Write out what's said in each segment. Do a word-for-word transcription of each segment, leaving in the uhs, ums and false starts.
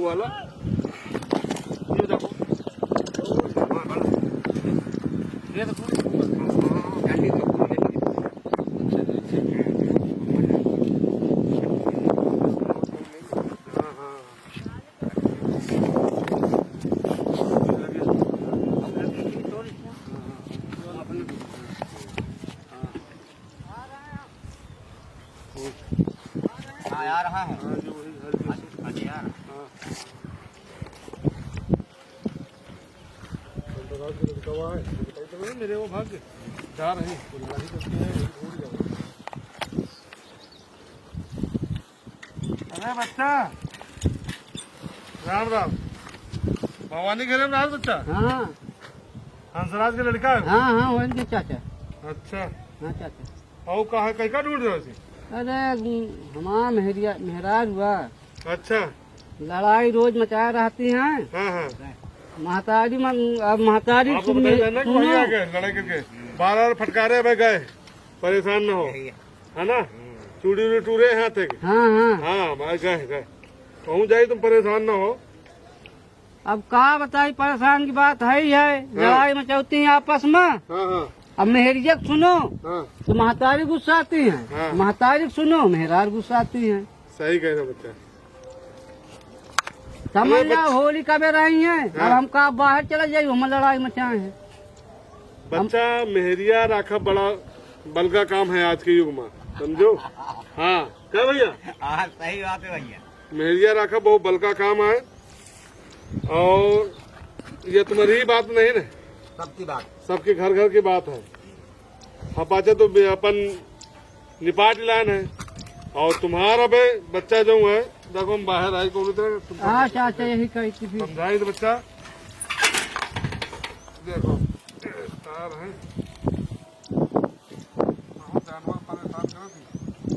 वाला। ये देखो। ये देखो। हाँ, हाँ। हाँ, आ रहा है। हाँ, जो वही घर के। अच्छा, अच्छा, यार। हाँ। तो रात को लड़का हुआ है, बताइए तो मेरे वो भाग के जा रहे हैं, तो लड़ाई करते हैं, वो छोड़ जाओ। अरे बच्चा, राम राम। भवानी घरे में रहा बच्चा? हाँ। हंसराज के लड़का है? हाँ, हाँ, वही के चाचा। अच्छा। हाँ, चाचा। और कहाँ, कहीं का ढूंढ रहे हो इसे? अरे, हमारा मेहरिया, मेहरार हुआ। अच्छा। लड़ाई रोज मचाए रहती हैं। हाँ, हाँ। महतारी मन, अब महतारी आपको सुन, बताइए ना कि सुनो। वही आ गए लड़ाई करके, बार बार फटकारे, अब गए, परेशान ना हो। यही है। है ना? चूड़ी उड़ी टूरे हैं हाथ के। हाँ, हाँ। हाँ, भाई गए, गए। कहूँ जाई तुम परेशान ना हो। अब का बताई, परेशान की बात है ही है। हाँ। लड़ाई मचौती हैं आपस में। हाँ, हाँ। अब मेहरिया के सुनो, हाँ। तो महतारी गुस्साती हैं। हाँ। महतारी के सुनो, मेहरार गुस्साती हैं। सही कह रहे बच्चा। समझ अरे बच- जाओ, होली कबे रही है, हाँ। अब हमका बाहर चला जाइए, हम लड़ाई मचाए हैं। बच्चा, मेहरिया राखब बड़ा बलका काम है आज के युग में, समझो? हाँ, क्या भैया? हाँ, सही बात है भैया। मेहरिया राखब बहुत बलका काम है, और ये तुम्हारी ही बात नहीं ना, सबकी बात। सबके घर घर की बात है। हाँ, पाछे तो बे-, अपन निपाट लान है, और तुम्हारा बे बच्चा जो है, देखो हम बाहर आए कौन तरह तुम अच्छा, अच्छा, यही कही थी फिर। समझाई तो बच्चा, देखो तार है, बहुत जानवर परेशान करो थी,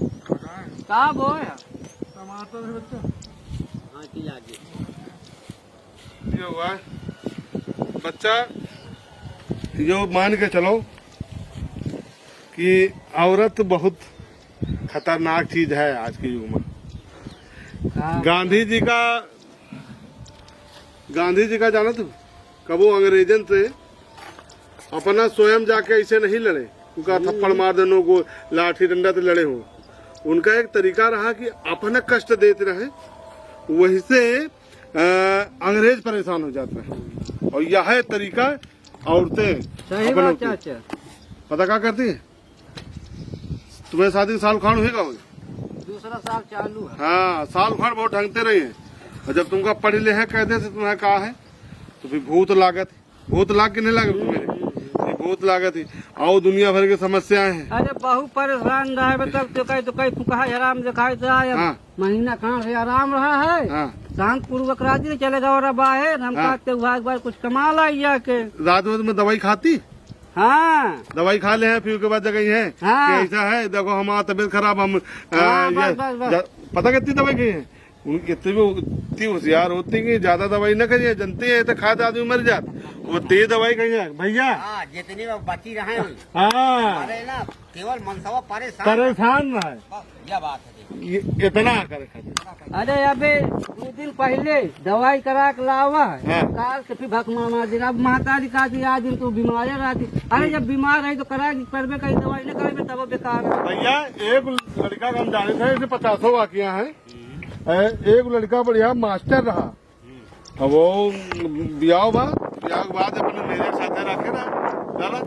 लगाए। का बोए? टमाटर है बच्चा। हाँ, की लागे। ये हुआ है। बच्चा, यो मान के चलो कि औरत बहुत खतरनाक चीज है आज के युग में। हाँ। गांधी जी का, गांधी जी का जाना तू, कबो अंग्रेजन से अपना स्वयं जाके ऐसे नहीं लड़े, उनका हम्म। थप्पड़ मार देनो को लाठी डंडा से लड़े हो। उनका एक तरीका रहा कि अपना कष्ट देते रहे, वही से अ, अंग्रेज परेशान हो जाते हैं। और यह है तरीका औरतें सही अपनाती। बात, चाचा। पता का करती है? तुम्हें शादी साल खान हुई का हुई? दूसरा साल चालू है। हाँ, साल खान बहुत ढंगते रही है। और जब तुमका पढ़ ले है, कहते से तुम्हें कहा है, तो फिर भूत लागत है। भूत लाग के नहीं लागत तुम्हें? ये भूत लागत है। और दुनिया भर की समस्याएं हैं। अरे, बहुत परेशान रहे, मतलब, तो कहीं, तो कहीं फुकहा हराम दिखाई दे आया। हाँ। महीना खान से आराम रहा है। हाँ। शांत पूर्वक राजी चले गए और अब आए, हम हाँ। कहते हुआ एक बार कुछ कमा लाई जाके। रात में तुम्हें दवाई खाती? हाँ। दवाई खा ले हैं, फिर उसके बाद जगह है हाँ। कि ऐसा है, देखो हमारा तबीयत खराब, हम, आ, हाँ, ये बस, बस, बस। ज-, पता कितनी दवाई खाई है? उन-, इतनी भी, इतनी होशियार होती कि ज्यादा दवाई न खाई, जनती है तो खाए तो आदमी मर जात। वो तेज दवाई खाई है, भैया। हाँ, जितनी वो बची रहे हैं। हाँ। अरे ना, केवल मनसवा परेशान। परेशान रहे। बस, यह बात है। ये इतना करे खातिर। अरे अबे दो दिन पहले दवाई करा के लावा है। हाँ। काल से फिर भक मामा दिन, अब महतारी का थी, आज दिन तो बीमार है रात। अरे जब बीमार है तो करा, करबे कहीं दवाई नहीं करबे तब बेकार है। भैया एक लड़का का हम जाने थे, इसे पचासों वाकिया है। ए, एक लड़का बढ़िया मास्टर रहा। अब वो बियाह बा, बियाह के बाद अपने मेरे साथे रखे ना, दादा।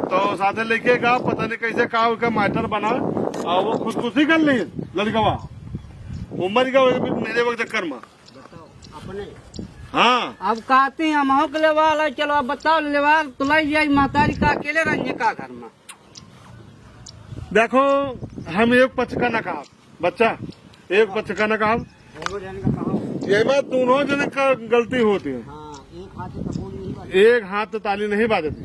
तो साथे लेके का पता नहीं कैसे का उसका मैटर बना, और वो खुदकुशी कर ली लड़कवा। उम्र का वजह मेरे वक्त चक्कर में। बताओ, अपने। हाँ। अब कहती हम हो के लेवाल है, चलो अब बताओ लेवाल तो लाई जाई महतारी का अकेले रहिए का घर में। देखो, हम एक पक्ष का ना कहा, बच्चा, एक पक्ष का ना कहा। दोनों जन का कहा। ये बात दोनों जन का गलती होती है। हाँ, एक हाथ से तबोली नहीं बाजती। एक हाथ से ताली नहीं बाजती।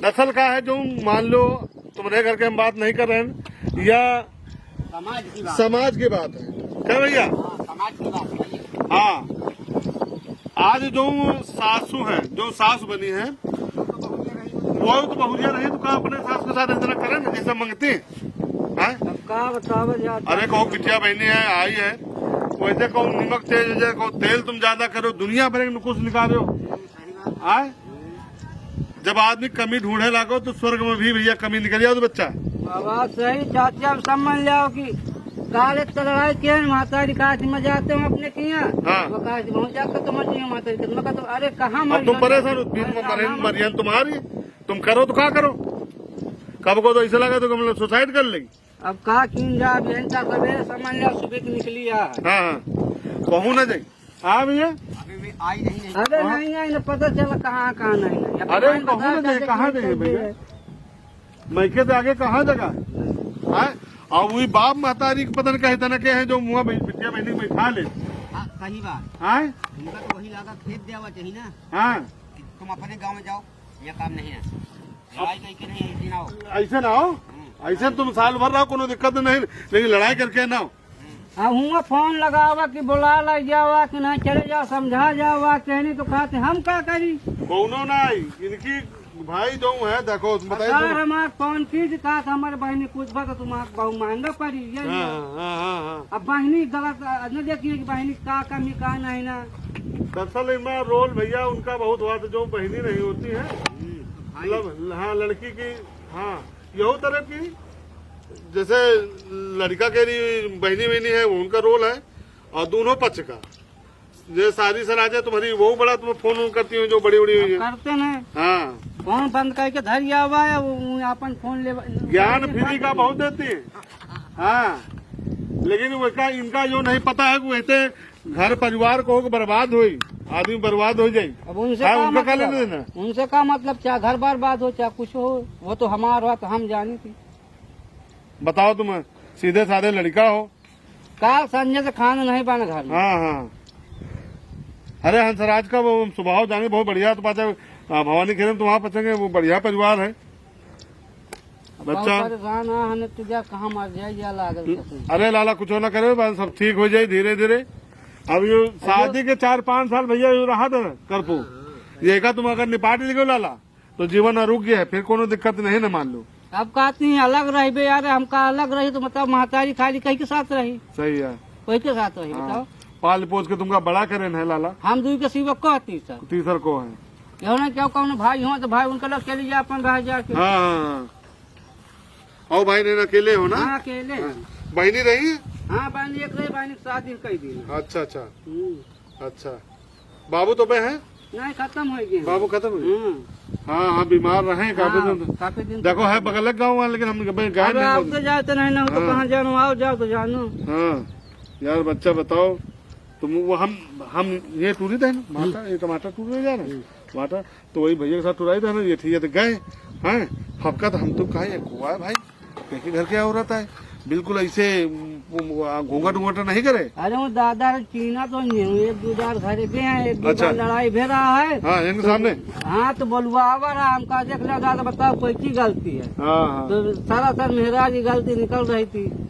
दरअसल का है, जो मान लो तुम्हारे घर के हम बात नहीं कर रहे हैं, या समाज की बात। समाज की बात है, क्या भैया? हाँ, समाज की बात है। हाँ, आज जो सासू है, जो सास बनी है, वो तो बहुरिया रही तो का अपने सास के साथ इतना करे ना, जैसे मंगती है? अब का बतावल जात? अरे, कहूँ बिटिया बहनी है, आई है, वैसे कौन नमक तेज हो जाए, कौन तेल तुम ज्यादा करो, दुनिया भर के नुकुस निकालो। आए, जब आदमी कमी ढूंढे लागो तो स्वर्ग में भी भैया कमी निकल जाओ तो बच्चा। बाबा सही चाचा, अब समझ जाओ कि काले तो लड़ाई के माता जी काशी में जाते हो अपने किया। हाँ। वो काशी पहुंच जाकर तो मर गई माता जी, तो मैं कहता हूँ, अरे कहाँ मर अब तुम गई? परेशान हो, बीच में अरे मरे, कहाँ मर मरियन तुम्हारी, तुम करो तो का करो? कब को तो ऐसे लगा तो मतलब सुसाइड कर लेगी। अब का कीन जा, अब यही का सवेरे समझ लिया, सुबह की निकली आ। हाँ, हाँ। कहूँ ना जाई। हाँ भैया। अभी भी आई नहीं, नहीं। अरे हाँ। नहीं, नहीं, ना पता चला कहाँ, कहाँ नहीं, नहीं। अब अरे कौन कहूँ बता ना जाई, कैसे कहाँ कौन जाई चल भैया? रही है? मैके से आगे कहाँ जगह? हाँ? और वही बाप महतारी के पता नहीं कहे तना के हैं जो मुँह बै-, बिटिया बहनी के बैठा ले। हाँ, सही बात। हाँ? उनका तो वही लागत खेत देवा चाहिए ना। हाँ। कि तुम अपने गाँव में जाओ, ये काम नहीं है। लड़ाई करके नहीं, ऐसे ना हो। ऐसे ना हो? हम्म। ऐसे तुम साल भर रहो, कोनो दिक्कत नहीं, लेकिन लड़ाई करके ना हो। आ हुआं फोन लगावा कि बुला ला जावा कि नहीं, चले जाओ, समझा जावा, कहनी तो कहते हम का करी? कौनो नहीं, इनकी भाई जो है, देखो, बताइए अगर तुम। हमार फोन की कहा था हमारे बहनी कुछ बात तुम्हारे बहुत महंगा पड़ी, ये हाँ, ये। हाँ, हाँ, हाँ। अब बहनी गलत, न देखिए कि बहनी का कमी का नहीं ना। दरअसल इनमें रोल भैया उनका बहुत हुआ था, जो बहनी नहीं होती है, हम्म, भाई। मतलब, हाँ, लड़की की, हाँ, यहू तरह की, जैसे लड़का के लिए बहनी बहनी है, वो उनका रोल है, और दोनों पक्ष का, ये शादी से राजा तुम्हारी वो बड़ा तुम्हें फोन वोन करती हो, जो बड़ी बड़ी हुई है। करते हैं। हाँ। फोन बंद करके धर गया हुआ है, वो, वो अपन फोन ले, ज्ञान ले फ्री का बात बहुत देती है। हाँ, लेकिन वैसा इनका जो नहीं पता है कि वैसे घर परिवार को बर्बाद होई, आदमी बर्बाद हो जाई। अब उनसे हाँ, का उनका का लेना मतलब? देना? उनसे का मतलब, चाहे घर बर्बाद हो, चाहे कुछ हो, वो तो हमार बात हम जानी थी। बताओ, तुम सीधे साधे लड़का हो। काल संझे से खाना नहीं बना घर में। हाँ, हाँ। अरे हंसराज का वो स्वभाव जाने बहुत बढ़िया, तो पाछा, आ, भवानी खेरन तो वहाँ पचेंगे, वो बढ़िया परिवार है। बहुत बच्चा। परेशान है, हमें तो जा कहाँ मर जाए, या लागल हम्म। कसम। अरे लाला, कुछ ना करे, बस सब ठीक हो जाए धीरे धीरे। अब ये शादी के चार पाँच साल भैया ये रहा था करपो, ये का तुम अगर निपाट लिखो लाला, तो जीवन आरोग्य है, फिर कोनो दिक्कत नहीं न मान लो। अब कहती हैं अलग रहबे यार, हमका अलग रही तो मतलब महतारी खाली कहीं के साथ रही। सही है। कोई के साथ रही हाँ। बताओ? पाल पोस के तुमका बड़ा करेन है लाला। हम दुई के सिवा को है तीसर। तीसर को है। यहो ना क्यों कौन भाई हो तो भाई उनका लोग चली जा अपन रह जाके। हाँ, हाँ, हाँ। आओ भाई नहीं अकेले हो ना? हाँ, अकेले। हाँ। बहनी रही? हाँ, बहनी एक रही, बहनी के साथ ही कई दिन। अच्छा, अच्छा। हम्म। अच्छा, बाबू तो बे हैं? नहीं, खत्म हो गए। बाबू खत्म हो गए? हम्म। हाँ, हाँ, बीमार रहे काफी हाँ, दिन। काफी दिन देखो, तक। है बगल गाँव वाला, लेकिन हम गए अब नहीं आप बोल- तो जाते नहीं ना, तो हाँ। कहाँ जानो, आओ जाओ तो जानो। हाँ, यार बच्चा बताओ, तुम वो हम, हम ये टूरी थे ना, माता, ये टमाटर टूरी जा रहे हैं, हम्म। टमाटर, तो वही भैया के साथ टुराई था ना, ये ठीक है, तो गए, हैं, हफ्का तो हम तो कहा, ये कुआ है भाई, एक ही घर के औरत है, बिल्कुल ऐसे, उम, उम, घूंघट वूंघट नहीं करे। अरे वो दादा रे, चीना तो नहीं हूँ, एक दो बार घर के हैं, एक दो अच्छा। बार लड़ाई भी रहा है। हाँ, इनके तो सामने? हाँ, तो बोलवावा रहा, हम कहा, "देख लो दादा, बताओ कोई की गलती है?" हाँ, हाँ। तो सरासर मेहराज की गलती निकल रही थी।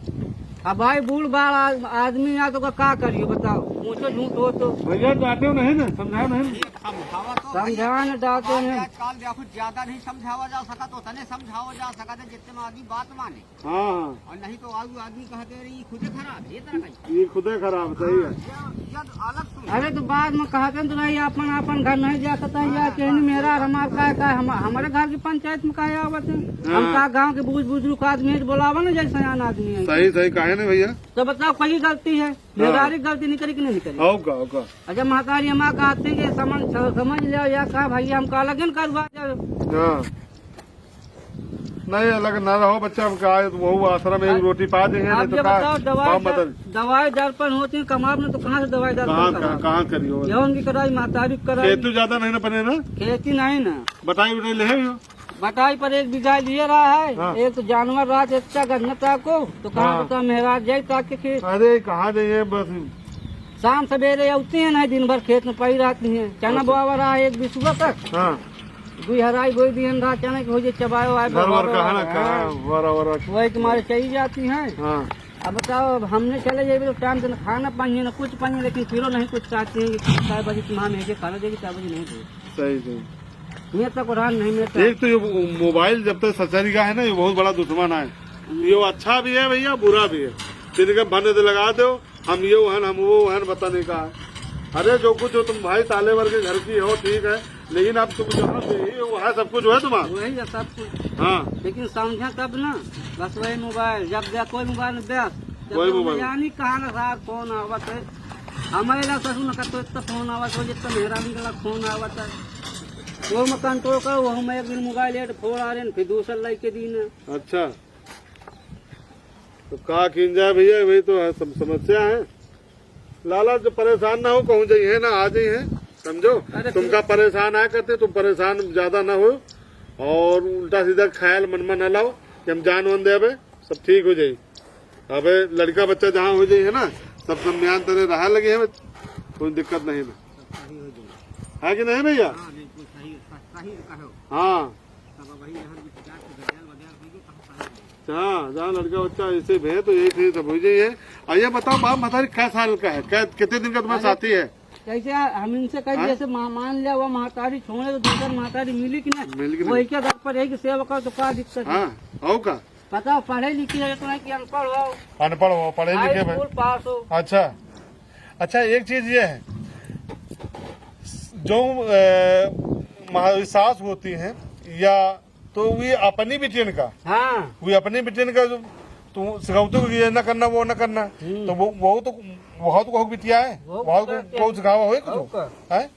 अब भाई बूढ़ बाल आ-, आदमी है तो का, का करियो बताओ, मुझसे झूठ हो तो। भैया डांटे नहीं ना, समझाओ नहीं ना। समझावा तो समझावा भाई, ना, डांटो आज नहीं। आजकल देखो ज्यादा नहीं समझावा जा सका, तो तने समझावा जा सका था जितने में आदमी बात माने। हाँ, हाँ। और नहीं तो आदमी, आदमी कहते रहे, "ये खुदे खराब है, ये तरह का ही।" ये खुदे खराब, सही है। हाँ, ये, ये तो अलग सुन। अरे तो बाद में कहते हैं तो भाई अपन, अपन घर नहीं जा सकता है, हाँ, या कहनी हाँ, मेरा हाँ। हमार का है, का है, हम, हमारे घर की पंचायत में का है आवत है? हम हाँ। का गाँव के बूढ़ बुजुर्ग आदमी है तो बोलावा ना जैसे सयान आदमी है। सही, सही, काहे ना भैया? तो बताओ कई गलती है? हाँ। मेहरारी गलती नहीं करी कि नहीं करी? आओ का, आओ का। अच्छा, महतारी अम्मा कहते हैं कि समझ, समझ लो या का भैया, हम का लगन करवा जाओ। हाँ। नहीं, अलग ना रहो बच्चा, अब का है, तो वहू आश्रम में अब, रोटी पा देंगे, अब नहीं तो ये का, बताओ, दवाई पाँव दर-, मदद। दवाई दर्पण होती है, कमाब में तो कहाँ से दवाई दर्पण कहाँ, कमाब? कहाँ, कहाँ करियो? गेहूं की कढ़ाई, महतारी की कढ़ाई। खेती ज्यादा नहीं ना बने ना? खेती नहीं ना। बटाई उटाई ले हो? बटाई पर एक बीघा लिए रहा है, हाँ। एक तो जानवर रहा था इतना गंदा ताको, तो कहाँ हाँ। बताओ मेहराज जाई ताके खेत। अरे कहाँ जाइए बस। शाम सवेरे आती है ना, दिन भर खेत में पड़ी रहती है। चना अच्छा। बोआ रहा है एक बिसुआ तक। हाँ। दुई हराई बोई दिहन रहा चना के हो जे चबाए वाए घर वर बोआ कहाँ ना रहा है। कहाँ, वर वर। वही तुम्हारे चली जाती हैं। हाँ। अब बताओ, अब हमने चले जाए तो टाइम से न खाना पानी है, न कुछ पानी है, लेकिन फिरो नहीं कुछ चाहती हैं कि चार बजे तुम्हारा मेरे खाना देगी, चार बजे नहीं देगी। सही, सही। मैं तो कुरान नहीं, मैं तो एक तो ये मोबाइल जब तक सचरी का है ना, ये बहुत बड़ा दुश्मन है। ये अच्छा भी है भैया, बुरा भी है। दिन के बंद तो लगा दो, हम ये हन, हम वो हन, बताने का। अरे जो कुछ हो तुम भाई तालेवर के घर की हो, ठीक है, लेकिन अब तुम जहाँ से ही हो, वहाँ सब कुछ है तुम्हारा। वही है सब कुछ। हाँ। लेकिन समझा तब ना, बस वही मोबाइल, जब दे कोई मोबाइल में व्यस्त, जब कोई तक मोबाइल। यानी कहाँ ना साहब फोन आवत है, हमारे ला ससुर न करतो इतना फोन आवत हो, जितना मेहरा निकला फोन आवत है। वो मैं कंट्रोल करो, वो मैं एक दिन मोबाइल एड फोन आ रहे हैं, फिर दूसरा लाइक के दिन। अच्छा। तो का कीन जाए भैया, वही तो है, सम-, समस्या है। लाला जो परेशान ना हो, कहूँ जाइए ना, आ जाइए, समझो। अरे तुमका फिर परेशान आया करते, तुम परेशान ज्यादा ना हो और उल्टा सीधा ख्याल मन में ना लाओ कि हम जान वान देबे, सब ठीक हो जाई। अबे लड़का बच्चा जहाँ हो जाइए ना, सब सम्मान तेरे रहा लगे हैं, कोई दिक्कत नहीं ना। है कि नहीं भैया? हाँ, बिल्कुल सही, सही कहो। हाँ। हाँ, जहाँ लड़का बच्चा ऐसे भे तो एक ही सब हो जाइए। और ये बताओ, बाप महतारी कै साल का है, कै, कितने दिन का तुम्हारा अरे, साथी है? कैसे हम इनसे कह हाँ? जैसे मा-, मान लिया वो महतारी छोड़े तो दूसर महतारी मिली कि नहीं? मिली कि नहीं? वही के घर पर रही कि सेवा कर तो का दिक्कत है? हाँ, हो का? बताओ, पढ़े लिखे है इतना कि अनपढ़ हो, अनपढ़ हो, पढ़े हाई लिखे में। स्कूल पास हो। अच्छा, अच्छा, एक चीज ये है, जो, ए, हमारी सास होती हैं या तो वी अपनी बिटियन का, हाँ। वी अपनी बिटियन का जो तू सिखावतो कि ये ना करना, वो ना करना, हम्म। तो वो, वो तो, वो तो कहू बिटिया है, वो वो तो करते कहू हैं। सिखावा होए कुछ, और का? है?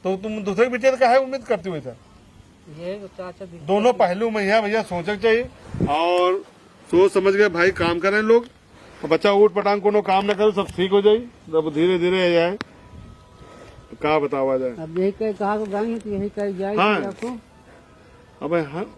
तो तुम दूसरे बिटियन का है उम्मीद करती हो इधर? ये तो चाचा दिक्कत दोनों है। पहलू में यहाँ भैया सोचे के चाहिए और सोच समझ के भाई काम करें लोग। बच्चा ऊट पटांग कोनो काम न करे, सब ठीक हो जाई, जब धीरे धीरे आ जाए, तो का बतावा जाए। अब यही कहे कहा तो गाई है, तो यही कहे जाए हाँ। कि आपको। अबे हाँ।